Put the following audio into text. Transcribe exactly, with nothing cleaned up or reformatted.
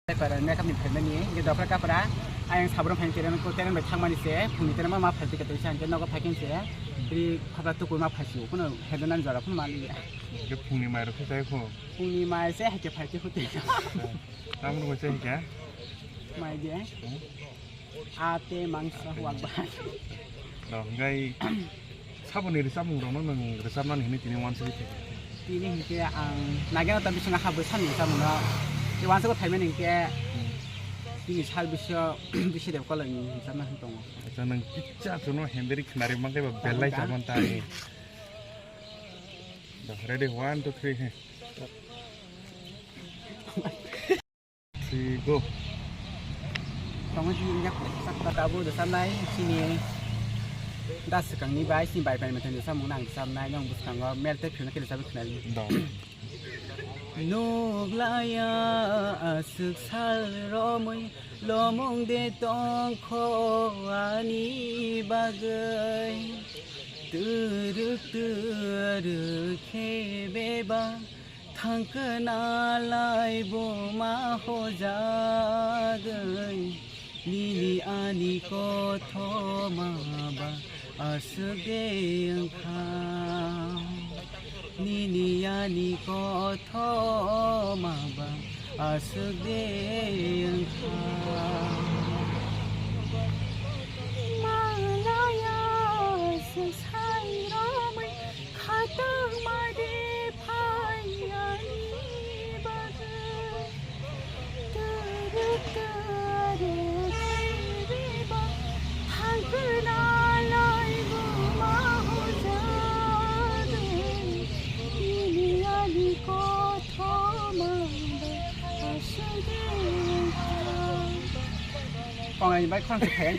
Para makeup ni phaimani, hingke dopra kapra, ayang sabro phain terem ko terem bai thangmani se, phungni terem ma phai tike toisa, hingke nogo phaikin se, bri khapra tukui ma phaisu, kuno hedonan jora kuno mali. Hingke phungni mai rok se chai kho. Phungni mai se hake phai te khute. Tamro ko se hingke? Mai de. Hmm? Ate mangsa huak ba. Rok hingke. Saboni rwchapmung rokno nwng rwchapnani hwnwi tini uansugwi thangkha? Tini hinkhe ang nageno ta bisingno habwi sani rwchapmungno. Tei uansukgo phaimani hinkhe Hmm. Tini sal bisingo bisi de kolokni rwchapna hwn tongo. Acha, nwng kisa chuno hemberi khnari mankhe ba belai Tangkha. Chaman ta ni. Da, ready, one, two, three, he. Three, go. Tongo chini injak sak tabuk rwchapnai chini da swkangni bai chini bai bai mwthangni rwchapmung nang rwchapnai nang bwskango mel tei phirno khe rwchapwi khwnari. Da. Nuklaya aswk sal romwi lomong de tongkho ani bagwi. Twrwk twrwk khe bebak Thangkna lai buma hojagwi, nini ani kothoma ba aswk de wngkha. Nini ani kothoma ba aswk de wngkha. Malaya aswk sai romwi khatungma de phai ani bagwi. Twrwk twrwk khe bebak thangkna lai buma hojagwi, nini ani kothoma ba aswk de wngkha. Kongnani bai khorang se phai.